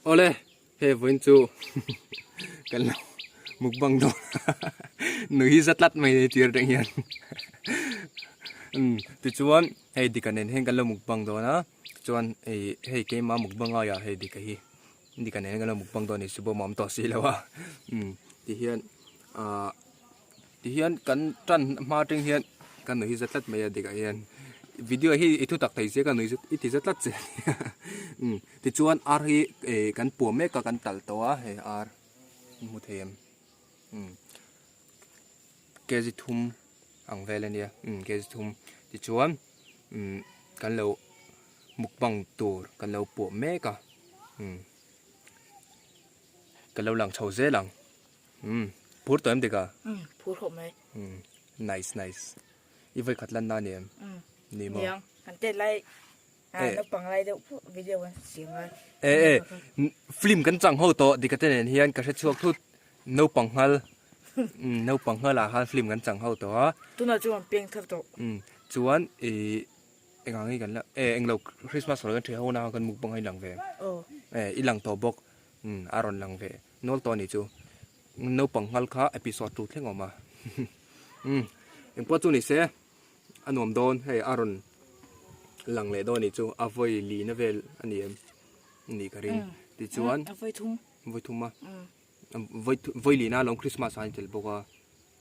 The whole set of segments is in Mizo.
Awle, hei vawiin chu kan lo mukbang dawn nui za tlat mai nei tir reng hian umm tichuan hei dika nen hian kan lo mukbang dawn a tichuan hei hei keima mukbang aiah hei dika hi dika nen hian kan lo mukbang dawn a ni subawm a awm tawh si lo a umm tihian ahh. Tihian kan tan hma atang hian ka nuih hi za tlat mai a dikah hian video hi i thutak thei sia ka nuih i ti za tlat che umm tichuan ar hi eh kan puah mek a kan talh tawh a hei ar i hmu thei em umm kg thum ang vel ania umm kg thum tichuan umm kan lo mukbang tur kan lo puah mek a umm ka lo lang chho zel ang. Umm phur tawh em dik a? Umm phur khawp mai. Umm nice nice. I vawi khat lan na ni em? Umm. Ni maw? Niang kan tet lai a naupang lai deuh pawh video kan siam lai. E e film kan chang ho tawh dika te nen hian ka hre chhuak thut naupang nghal umm naupang nghal ah khan film kan chang ho tawh a. Tunah chuan peng thar tawh. Umm chuan ih engah nge kan la e englo Christmas kan ṭhiah ho na khan mukbang a i lang ve. Aw. E i lang tawh bawk umm a rawn lang ve. Nawl tawh a nih chu. Naupang nghal kha episode tu thleng awm a. Umm engpawh chu ni se a nuam dawn hei a rawn lang leh dawn a nih chu a vawi lina vel a ni em nih ka ring tichuan a vawi thum vawi thum a vawi vawi lina alawm Christmas ah a intel bawk a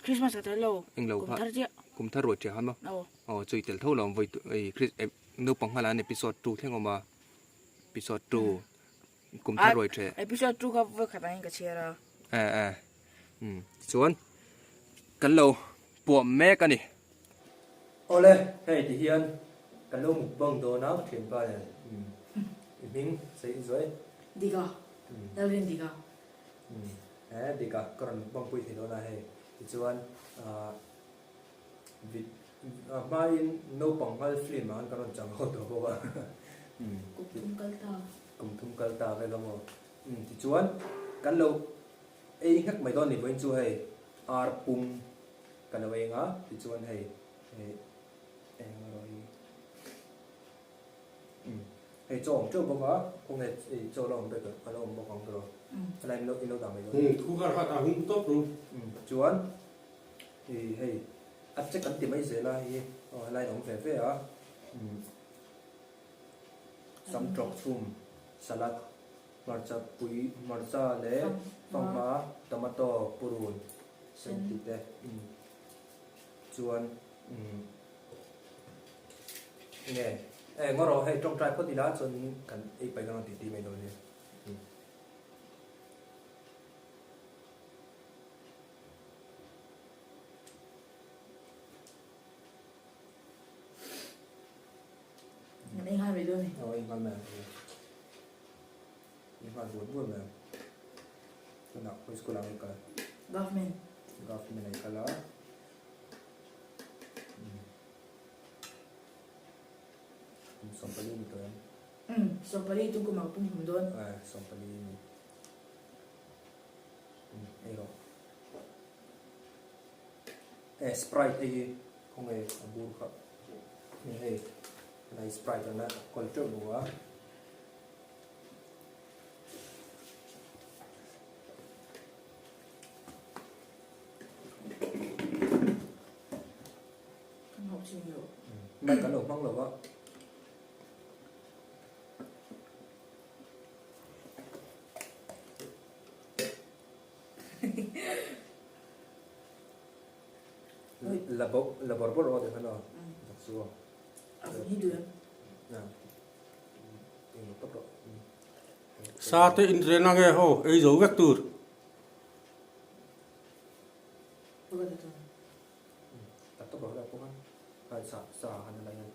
Christmas ka tel lo englo kum thar chiah kum thar ruai ṭhiah khan maw aw chu i tel tho lo vawi naupang nghal ah an episode tu thleng awm a episode two Kum thar ruai ṭheh. Episode 2 kha vawi khat angin ka chhiar a. E e. Um tichuan kan lo puah mek a ni. Awle, hei ti hian kan lo mukbang dawn a thianpa nen. Um i hming sei zuai. Dika. Lalrin Dika. Um e Dika ka rawn mukbang pui thei dawn a hei. Tichuan ah vid hmain naupang nghal film ah khan ka rawn chang ho tawh bawk a. Um. Kum thum kal ta. Kum thum kal ta vek a maw? Umm tichuan kan lo ei nghek mai dawn ni vawiin chu hei ar pum ka lo eng a tichuan hei hei eng erawh hi umm hei chaw awm teuh bawk a khawnge hei chaw la awm vek a la awm bawk ang tawh helai in lo dah mai dawn Umm thu kar khat a hung tawp ru. Umm chuan hei hei a che kan ti mai zel a hei hi aw helai in a awm ve ve a umm. Sam tawk chhum, salad, hmarcha pui, hmarcha leh fanghma, tomato, purun, sen tih te chuan nge eh ngaw rawh hei tawngtai phawt ila chuan kan ei paih dawn a tih tih mai dawn nia. An ei nghal mai dawn ni. Aw ei nghal mai ang. Ei nghal buat buat mai ang. Tunah khawi school ah nge kal? Government. Government ah i kal a. Kum 14 ni tawh em? Um, 14 tu kum ah pum hlum dawn. Eh, 14 ni. Um, ei rawh. Eh, Sprite hei hi khawnge a bur kha. Nge hei helai Sprite an la kawl teuh bawk a. Kan hauh chin lo. Mic kan lo hmang lo va. La bo la bawr bawr aw ti khan aw dak chu aw. A vun hi duh em? Na. Eng tawp rawh. Sa te in ren ange ho ei zo vek tur. Tak tawp rawh la pawh khan. Sa sa han la hian.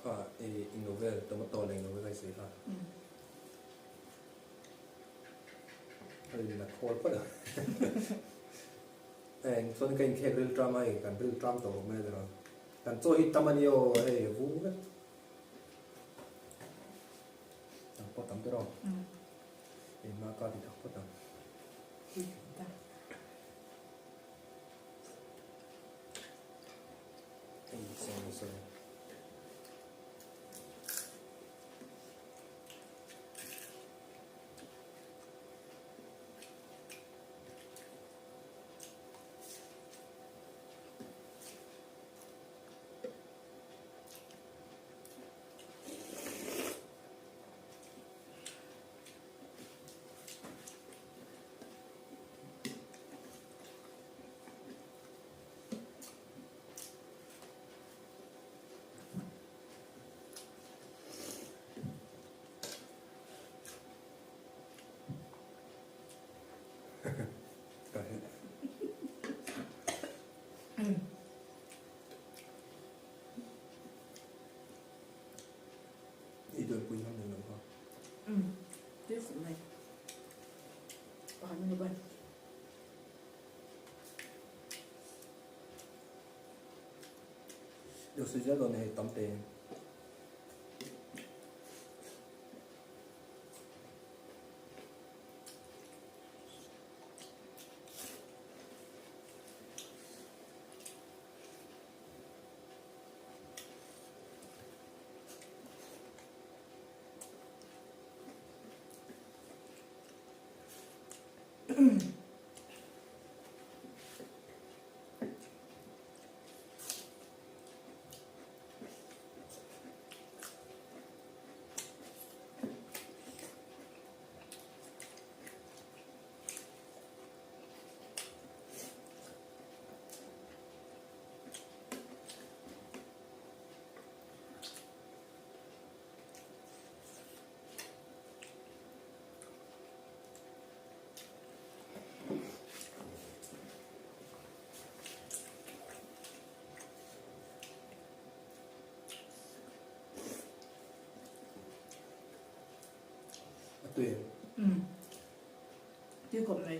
Kha i novel tomato leh novel kha i sawi kha. A in la khawl phawt a. Eng chuan ka inkhek rilṭam a, kan rilṭam tawh bawk mai a tiraw. Kan chaw hi tam a ni aw hei vu vek. Tam pawh tam ber aw. Hei hma ka ti tak phawt ang. Hei sorry sorry. I dawrpui ngam lo kha. Um, tui khawp mai. Pakhat min ban. Yo sui zel dawn hei tam te. A tui em? Umm. Tui khawp mai.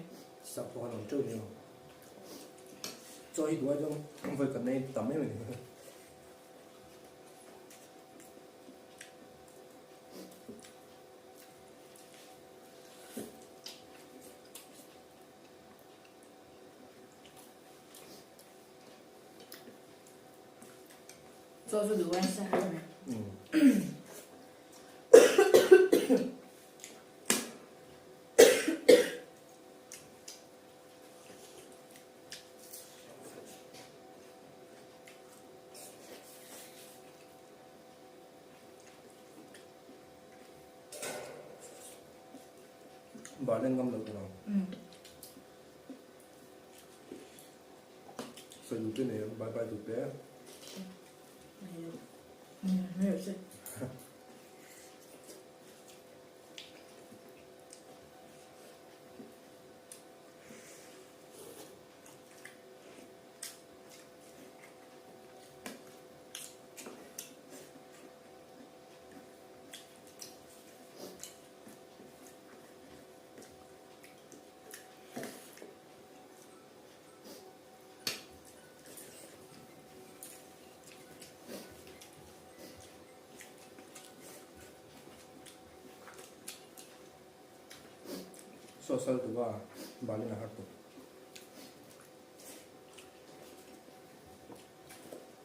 Sak pawh an awm teuh nia. Chaw hi duai chuan vawi khat nei tam em ani. Chaw chu duh a sa har mai. Balen ngam lo tur ang. Sawi duh te nei ang, bye bye duh te. Social duha balin a har tuk.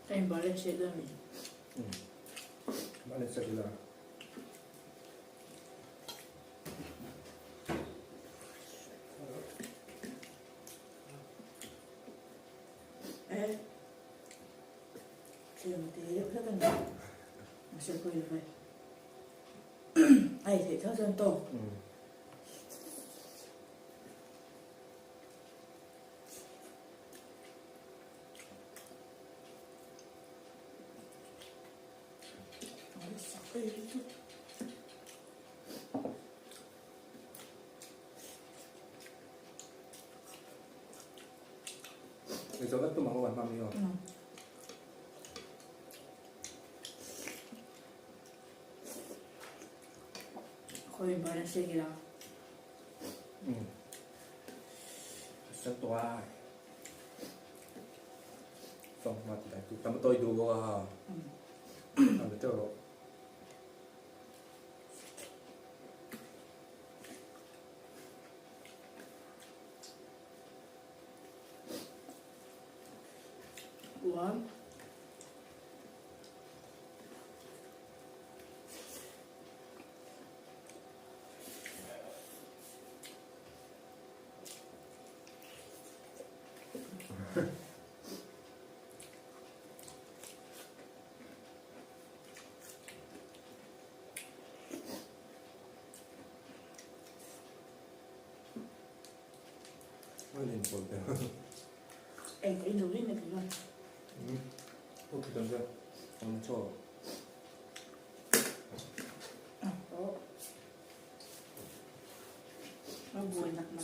Ka in balin set dawn mi. Balin set ila. Eh. Tlem te deuh hlek a ni. Mahse pawi lo ve. A ei theih tho chuan tawk. Ei zawh vek tum ang aw an hma mi aw. Khawi in balance se kila. Sa tua. Fanghma ti dai tu tam a tawi duh bawk a ha. A la teuh rawh. Uan. Eng ka in rin na kilo. A buai nak nak.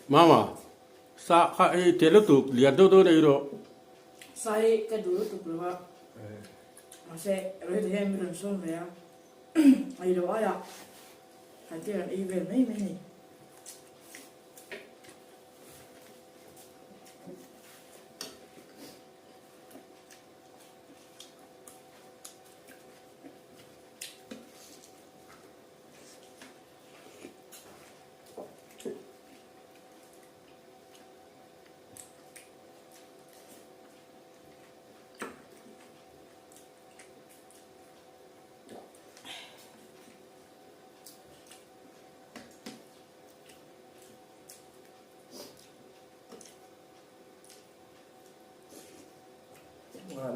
Mama, sa kha ei te lutuk lian deuh deuh nei rawh. Sa hi ka duh lutuk lo a, mahse Rita hian min rawn sawm ve a, ei lo aiah kan ti rawn ei vel mai mai a ni.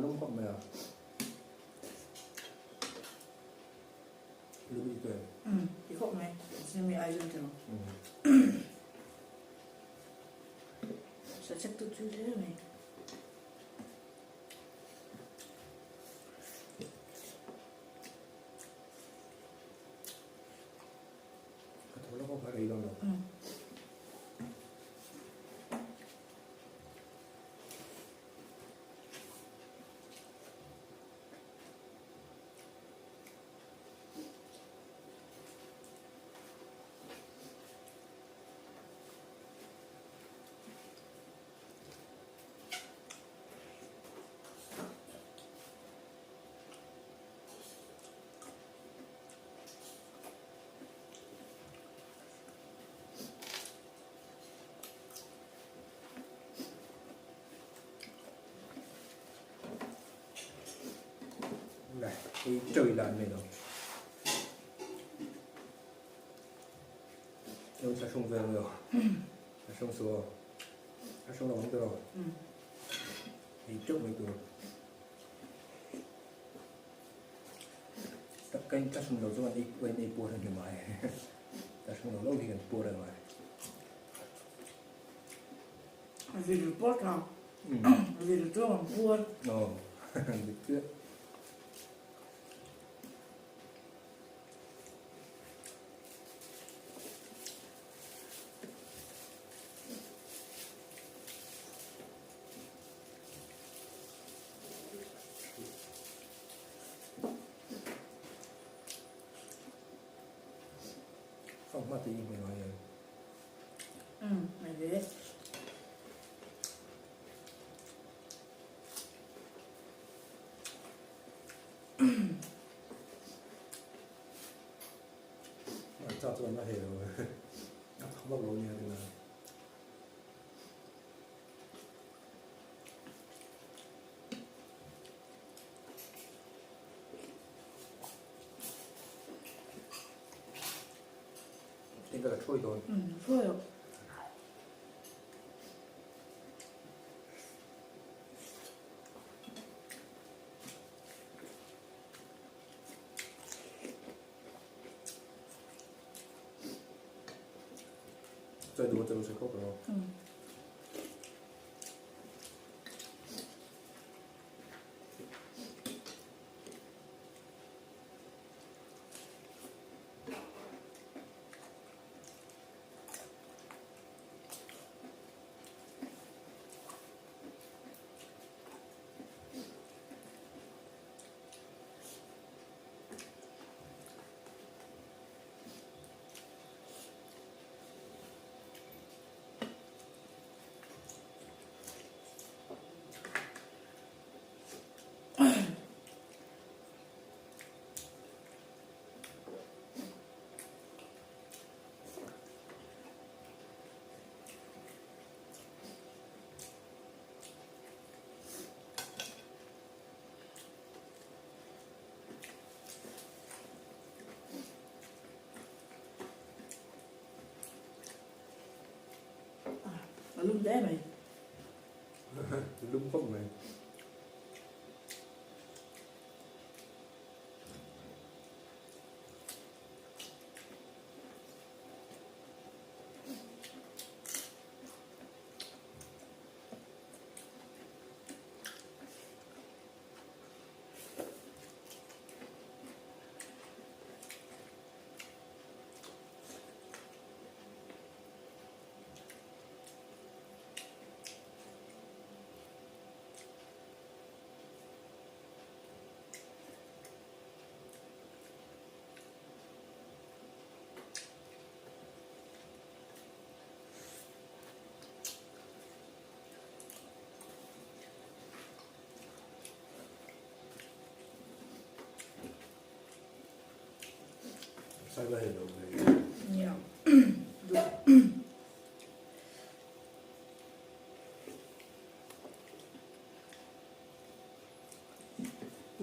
Lum khawp mai a. Lum i tuai. Ti khawp mai. Simi ai zun tilo. Sa chek tu chu hle mai. Ka tho lawk a rei dawn lo. Này, đi chơi lại mình rồi. Em sẽ không về rồi. Sẽ không xuống. Sẽ không đóng được. Đi trước mấy tuổi. Tập kênh ta xuống đầu cho bạn đi quên đi bùa thằng mày. Ta xuống đầu lâu thì cần bùa rồi. Vì được bớt nào. Vì được tôi bằng buôn. Ờ, được chưa? Không mà tí mình nói rồi. Ừ, mày về. Cho tôi nó hiểu. Nó không bao lâu như thế nào. Tính là trôi rồi. Ừ, trôi rồi. Sawi duh chu sawi khawp lo. A lum hle mai. Lum khawp mai. Sai la hei lo ve. Nia.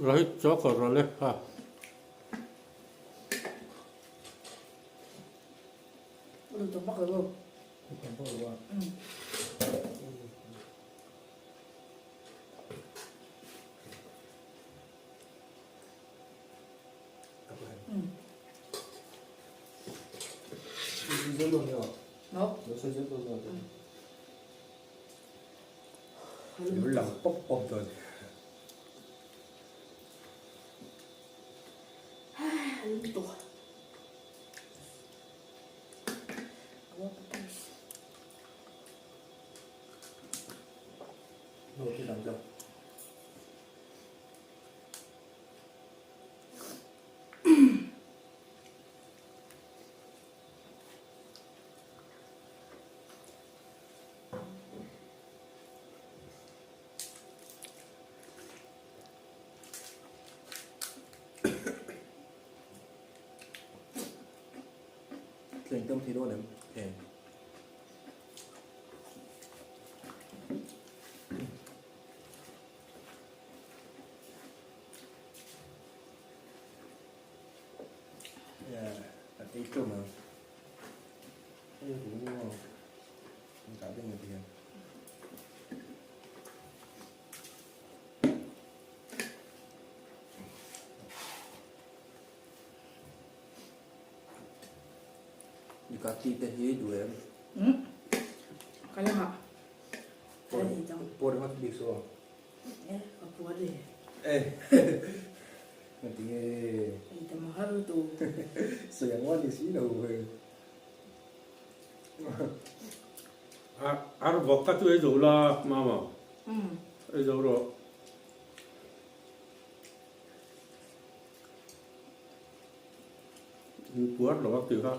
Rohit chaw kawr rawh le ha. Lu tam vak lo. Lu tam vak lo a. Lang pawp pawp dawn. Thleng tam thei dawn em? Thleng. Kan ei tlawm ang. Hei ru maw. Kan dah deuh mai hian. Ducati te hi duh em? Ka lamah. Ka la nei dang. Pawh ringawt bik suh aw. E, ka puar e. E, engti nge? Ei tam a har lutuk. Sawi ang uan ni si lo ve. Ar vawk kha chu ei zo la, mama. Ei zo rawh. Puar lo a ti kha.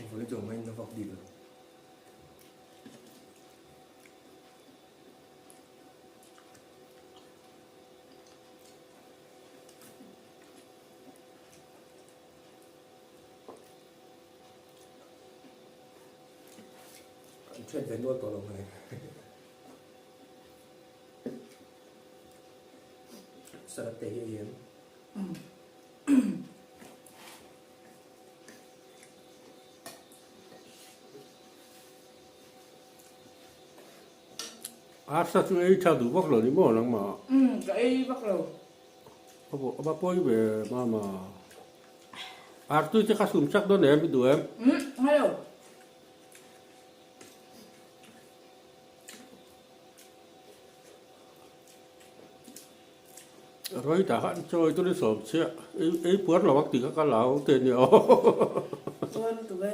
Vawlei chu mai na vak bik lo. Hriat ve nual tawh lo mai. Salad te hi a em? Arsa chu ei tha duh vak lo ni maw nangmah? Umm ka ei vak lo. A va pawi ve mama. Artui te kha sum chak dawn em i duh em? Umm ngai lo. Roi ta khan chawi chu ni sawm chiah ei puar lo ang tih kha ka lau te nia aw. Chuan lutuk e.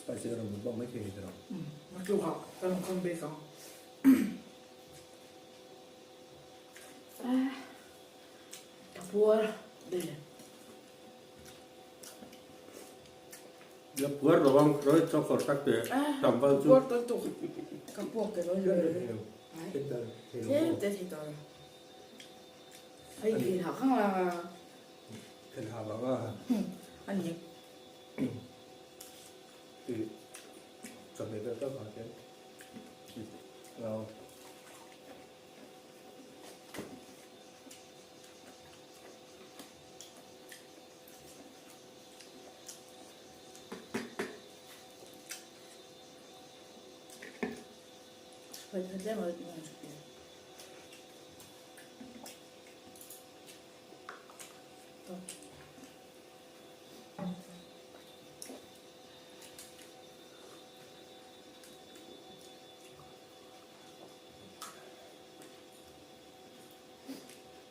Spicy ka rawn mut bawk mai thei ni tawh. Naktukah ka rawn come back ang. Ka puar ve. Ka puar lo ang Roy chaw khawr tak teh tlangval chu. Ka puar tawh tuk. Ka puak ke Roy. Tlem te thei tawh lo. Hei thei hah khang lang a. Thei hah vang a. A ni. Tui chawhmeh vel tak ah hian lo.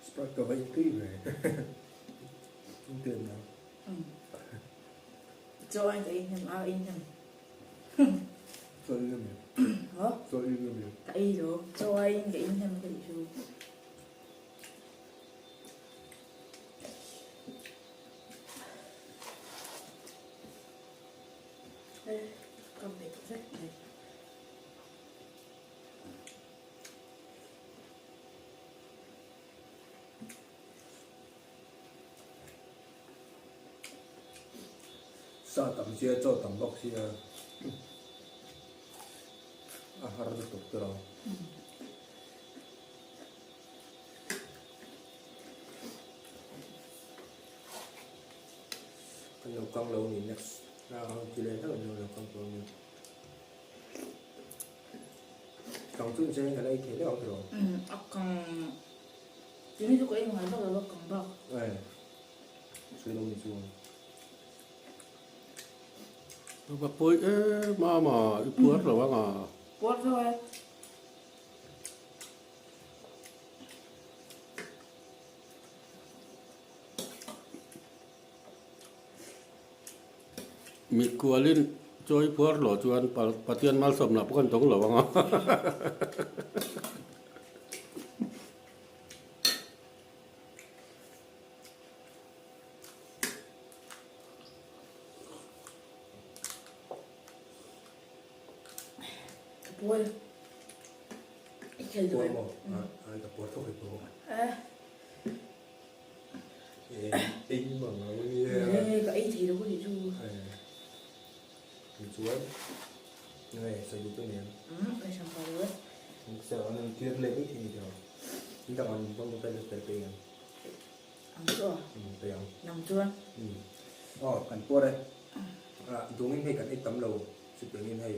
Sprite ka va in tui ve. In tui em Chaw ai ka in hnem a in hnem. Chaw in hnem em? Hả? Chaw in hnem em? Ka ei lo. Chaw ai in ka in hnem ka tih chu. Ka bet vek mai. Sa tam sia chaw tam bawk sia a har lutuk tur ang. Kan lo kang lo ni next a ang ti leh hlauh in lo kang tawh ania. Kang chu nise ka la ei thei leh ang tiraw? Umm a kang tuni chu ka ei ngai vak lo a kang bak. Ae sawi lo ni chu. Va pawi em a ma i puar lo ang a. Puar deuh e. Mitkualin chawi phuar lo chuan Pathian malsawmna pawh kan dawng lo ang a. Ka puar. I khel duh em? Puar maw? Ai ka puar thawk i puar. Eh. Ei mang ang nia. Ka ei thei lo ka tih chu. Ni chuan nge sawi duh tawh nen. Ka hran pah lo e. Sir an an tir leh mai thei ni tiraw. In dang an bang vel vel pei ang. Ang chu a? Pei ang. Nang chuan? Aw kan puar e. Dungin hei kan ei tam lo chutiangin hei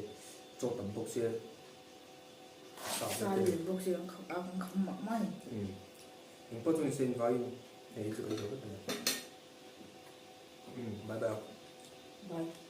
chaw tam bawk sia. Sa lian bawk sia kan kham mah mah a ni. Eng pawh chu ni se in vaiin hei hi chu ei lo vek a ni. Bye bye. Bye.